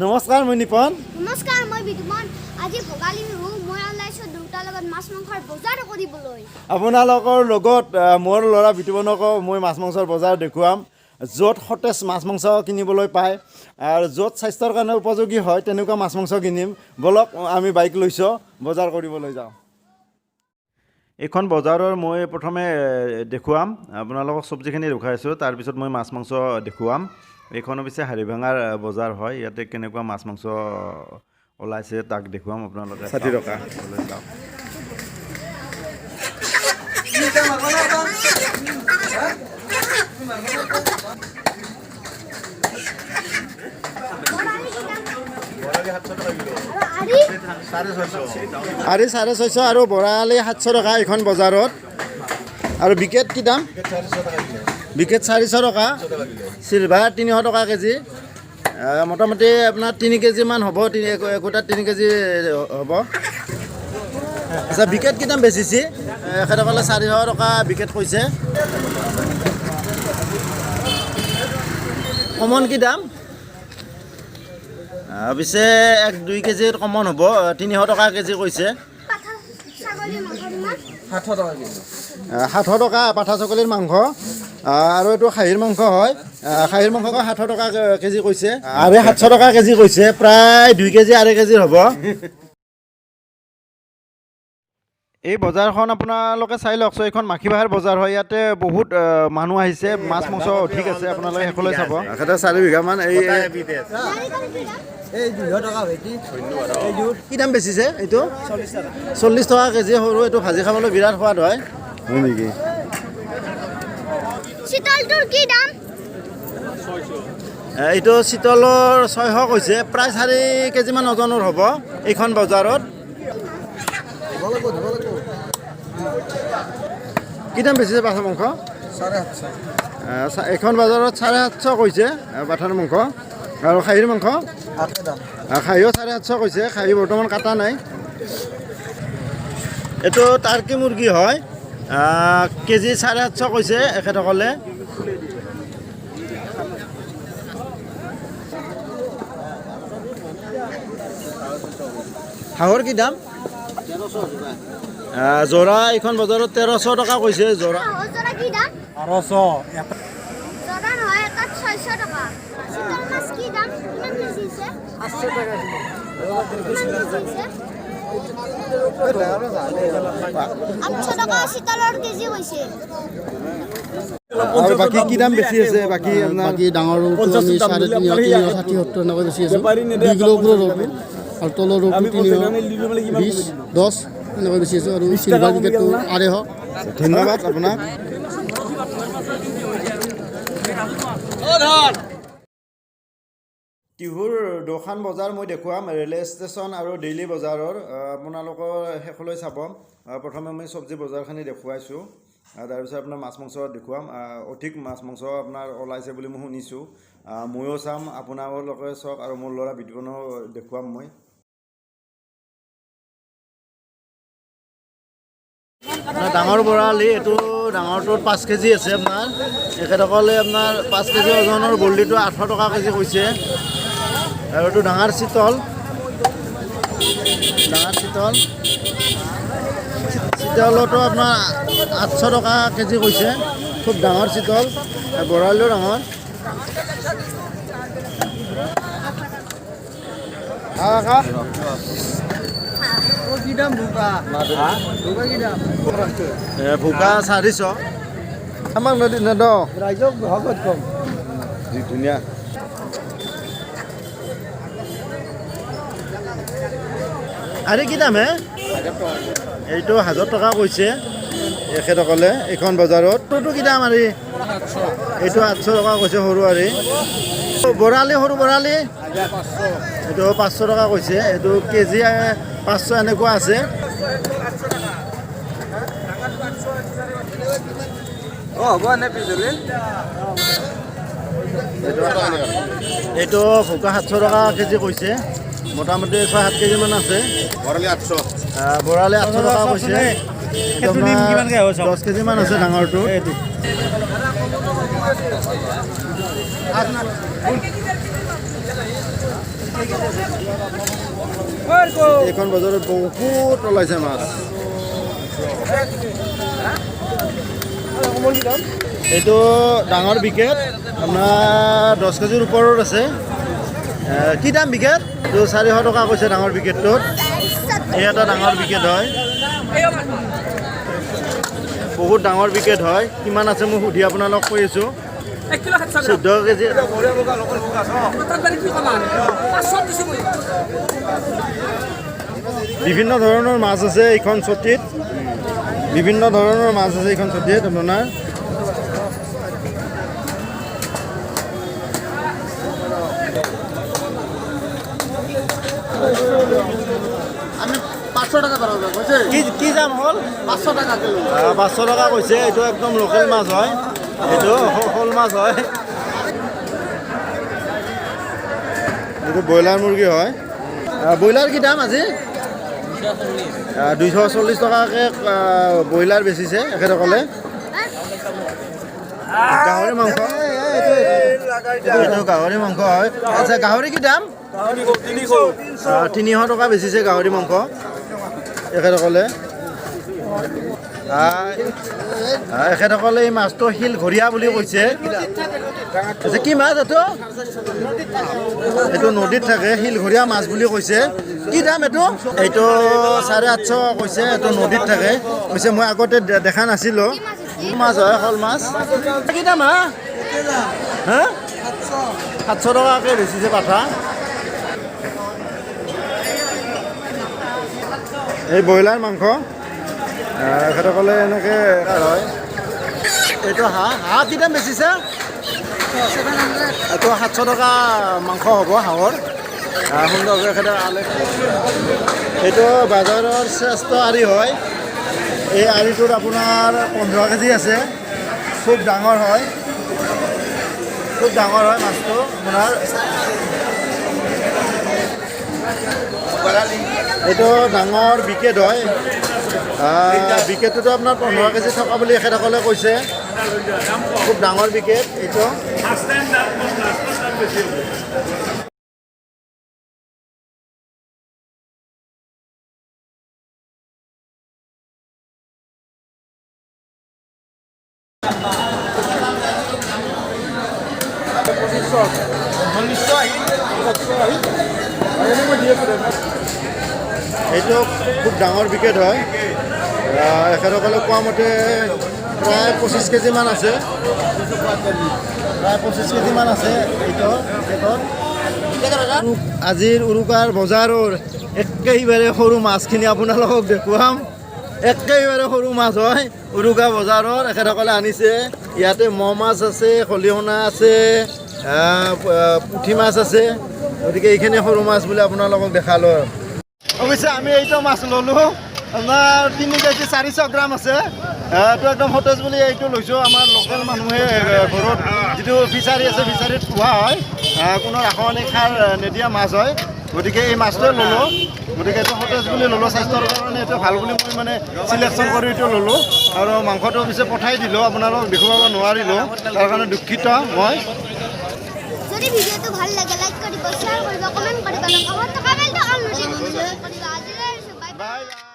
নমস্কাৰ, মই নিপন। নমস্কাৰ, মই বিতুপন। আজি ভোগালী বিহু। মই ওলাইছোঁ দেউতাৰ লগত মাছ মাংসৰ বজাৰ কৰিবলৈ। আপোনালোকৰ লগত মোৰ ল'ৰা বিতুপনকো মই মাছ মাংসৰ বজাৰ দেখুৱাম, য'ত সতেজ মাছ মাংস কিনিবলৈ পায় আৰু য'ত স্বাস্থ্যৰ কাৰণে উপযোগী হয়, তেনেকুৱা মাছ মাংস কিনিম। ব'লক, আমি বাইক লৈছোঁ, বজাৰ কৰিবলৈ যাওঁ। এইখন বজাৰৰ মই প্ৰথমে দেখুৱাম আপোনালোকক, চব্জিখিনি দেখুৱাইছোঁ, তাৰপিছত মই মাছ মাংস দেখুৱাম। এইখন অৱশ্যে হাৰিভাঙাৰ বজাৰ হয়। ইয়াতে কেনেকুৱা মাছ মাংস ওলাইছে তাক দেখুৱাম আপোনালোকে। 60 টকা। চাওক। আৰি 650 আৰু বৰালি 700 টকা এইখন বজাৰত। আৰু বিকেট কি দাম? বিকেট 400 টকা। চিলভাৰ 300 টকা কেজি। মোটামুটি আপোনাৰ 3 কেজিমান হ'ব, তিনি একোটাত 3 কেজি হ'ব। আচ্ছা, বিকেট কি দাম বেচিছে? এখেতসকলে 400 টকা বিকেট কৈছে। কমন কি দাম? পিছে 1-2 কেজিৰ কমন হ'ব, 300 টকা কেজি কৈছে। 700 টকা পাঠা ছাগলীৰ মাংস। আৰু এইটো খাহীৰ মাংস হয়। খাহীৰ মাংস 700 টকা কেজি কৈছে। আৰু 700 টকা কেজি কৈছে, প্ৰায় 2 কেজি 2.5 কেজিৰ হ'ব। এই বজাৰখন আপোনালোকে চাই লওক। এইখন মাখিবাহাৰ বজাৰ হয়। ইয়াতে বহুত মানুহ আহিছে, মাছ মাংস অধিক আছে, আপোনালোকে শেষলৈ চাব। 4 বিঘামান। এই কি দাম বেচিছে এইটো? 40 টকা কেজি। সৰু এইটো ভাজি খাবলৈ বিৰাট সোৱাদ হয়। হয় নেকি? চিতলটোৰ কি দাম? এইটো চিতলৰ 600 কৈছে, প্ৰায় 4 কেজিমান ওজনৰ হ'ব এইখন বজাৰত। কি দাম বেচিছে পাঠাৰ মাংস? 750। এইখন বজাৰত 750 কৈছে পাঠাৰ মাংস। আৰু খাহীৰ মাংস? খাহীও 750 কৈছে, খাহী বৰ্তমান কাটা নাই। এইটো টাৰ্কি মুৰ্গী হয়, কেজি 750 কৈছে এখেতসকলে। হাঁহৰ কি দাম? যোৰা এইখন বজাৰত 1300 টকা কৈছে যোৰা। আৰু বাকী কি দাম বেছি আছে? বাকী বাকী ডাঙৰ ৰৌটো আমি 350, 360, 70 এনেকৈ বেছি আছোঁ। 2 কিলো ওপৰৰ ৰৌটো আৰু তলৰ ৰৌটো 320, 10 এনেকৈ বেছি আছোঁ। আৰু চিলভাৰ বিকেটটো 250। ধন্যবাদ আপোনাক। টিহুৰ দোকান বজাৰ মই দেখুৱাম, ৰেলৱে ষ্টেচন আৰু ডেইলি বজাৰৰ, আপোনালোকৰ শেষলৈ চাব। প্ৰথমে মই চব্জি বজাৰখিনি দেখুৱাইছোঁ, তাৰপিছত আপোনাৰ মাছ মাংস দেখুৱাম। অধিক মাছ মাংস আপোনাৰ ওলাইছে বুলি মই শুনিছোঁ, ময়ো চাম, আপোনালোকে চাওক আৰু মোৰ ল'ৰা বিতুপনো দেখুৱাম মই। ডাঙৰ বৰালি এইটো ডাঙৰটোত 5 কেজি আছে আপোনাৰ। এখেতসকলে আপোনাৰ 5 কেজি ওজনৰ বৰলিটো 800 টকা কেজি কৈছে। আৰু এইটো ডাঙৰ চিতল, ডাঙৰ চিতল, চিতলতো আপোনাৰ 800 টকা কেজি কৈছে। খুব ডাঙৰ চিতল, বৰালিও ডাঙৰ। ভোকা 400। আমাক নদী নেদ ৰাইজক ভগত কম। ধুনীয়া। আৰে কি দাম হে? এইটো 1000 টকা কৈছে এখেতসকলে এইখন বজাৰত। এইটো কি দাম? আৰি এইটো 800 টকা কৈছে সৰু আৰি। বৰালি, সৰু বৰালি এইটো 500 টকা কৈছে। এইটো কেজি 500 এনেকুৱা আছে। এইটো ভোকা 700 টকা কেজি কৈছে। মোটামুটি 6-7 কেজিমান আছে। বৰালি 800। বৰালি 800 টকা কৈছে। 10 কেজিমান আছে ডাঙৰটো। এইখন বজাৰত বহুত ওলাইছে মাছ। এইটো ডাঙৰ বিকেট, আপোনাৰ 10 কেজিৰ ওপৰত আছে। কি দাম বিকেট? এইটো 400 টকা কৈছে ডাঙৰ বিকেটটোত। এই এটা ডাঙৰ বিকেট হয়, বহুত ডাঙৰ বিকেট হয়। কিমান আছে মই সুধি আপোনালোক কৈ আছোঁ। 14 কেজি। বিভিন্ন ধৰণৰ মাছ আছে এইখন চটিত, বিভিন্ন ধৰণৰ মাছ আছে এইখন চটিত আপোনাৰ। আমি 500 টাকা কৈছে। কি কি দাম হ'ল? 500 টাকা কিলো। 500 টকা কৈছে। এইটো একদম লোকেল মাছ হয়, এইটো শ'ল মাছ হয়। এইটো ব্ৰইলাৰ মুৰ্গী হয়। ব্ৰইলাৰ কি দাম আজি? 240 টকাকৈ ব্ৰইলাৰ বেচিছে এখেতসকলে। গাহৰি মাংস, এইটো গাহৰি মাংস হয়। আচ্ছা, গাহৰি কি দাম? 300 টকা বেচিছে গাহৰি মাংস এখেতসকলে। এখেতসকলে এই মাছটো শিলঘৰীয়া বুলি কৈছে। আচ্ছা, কি মাছ এইটো? এইটো নদীত থাকে, শিলঘৰীয়া মাছ বুলি কৈছে। কি দাম এইটো? এইটো 850 কৈছে। এইটো নদীত থাকে কৈছে, মই আগতে দেখা নাছিলোঁ। মাছ হয় শ'ল মাছ। কি দাম? হা হা 700 টকাকৈ বেচিছে পাঠা। এই ব্ৰইলাৰ মাংস এখেতসকলে এনেকৈ হয়। এইটো হাঁহ, হাঁহ কি দাম বেচিছে? এইটো 700 টকা মাংস হ'ব হাঁহৰ। সুন্দৰকৈ এখেতে আলে। এইটো বাজাৰৰ শ্ৰেষ্ঠ আৰি হয়। এই আৰিটোত আপোনাৰ 15 কেজি আছে। খুব ডাঙৰ হয়, খুব ডাঙৰ হয় মাছটো আপোনাৰ। এইটো ডাঙৰ বিকেট হয়। বিকেটটোতো আপোনাৰ 15 কেজি থকা বুলি এখেতসকলে কৈছে। খুব ডাঙৰ বিকেট এইটো। এইটো খুব ডাঙৰ বিকেট হয়। এখেতসকলে কোৱা মতে প্ৰায় 25 কেজিমান আছে, প্ৰায় 25 কেজিমান আছে এইটো বিকেটত। আজিৰ উৰুকাৰ বজাৰৰ একেবাৰে সৰু মাছখিনি আপোনালোকক দেখুৱাম। একেবাৰে সৰু মাছ হয় উৰুকা বজাৰৰ। এখেতসকলে আনিছে। ইয়াতে মহ মাছ আছে, খলিহনা আছে, পুঠি মাছ আছে। গতিকে এইখিনি সৰু মাছ বুলি আপোনালোকক দেখালোঁ। অৱশ্যে আমি এইটো মাছ ল'লোঁ, আপোনাৰ 3 কেজি 400 গ্ৰাম আছে। এইটো একদম সতেজ বুলি এইটো লৈছোঁ। আমাৰ লোকেল মানুহে ঘৰত যিটো ফিচাৰী আছে, ফিচাৰীত পোহা হয়, কোনো ৰাসায়নিক সাৰ নিদিয়া মাছ হয়। গতিকে এই মাছটোৱে ল'লোঁ। গতিকে এইটো সতেজ বুলি ল'লোঁ, স্বাস্থ্যৰ কাৰণে এইটো ভাল বুলি মই মানে চিলেকশ্যন কৰি এইটো ল'লোঁ। আৰু মাংসটো পিছে পঠাই দিলোঁ, আপোনালোকক দেখুৱাব নোৱাৰিলোঁ, তাৰ কাৰণে দুখিত মই। যদি ভিডিঅ'টো ভাল লাগে লাইক কৰিব, শ্বেয়াৰ কৰিব, কমেণ্ট কৰিব, আৰু কাষত থকা বেলটো অল নটিফিকেশ্যন কৰিব। আজিলৈ বাই বাই।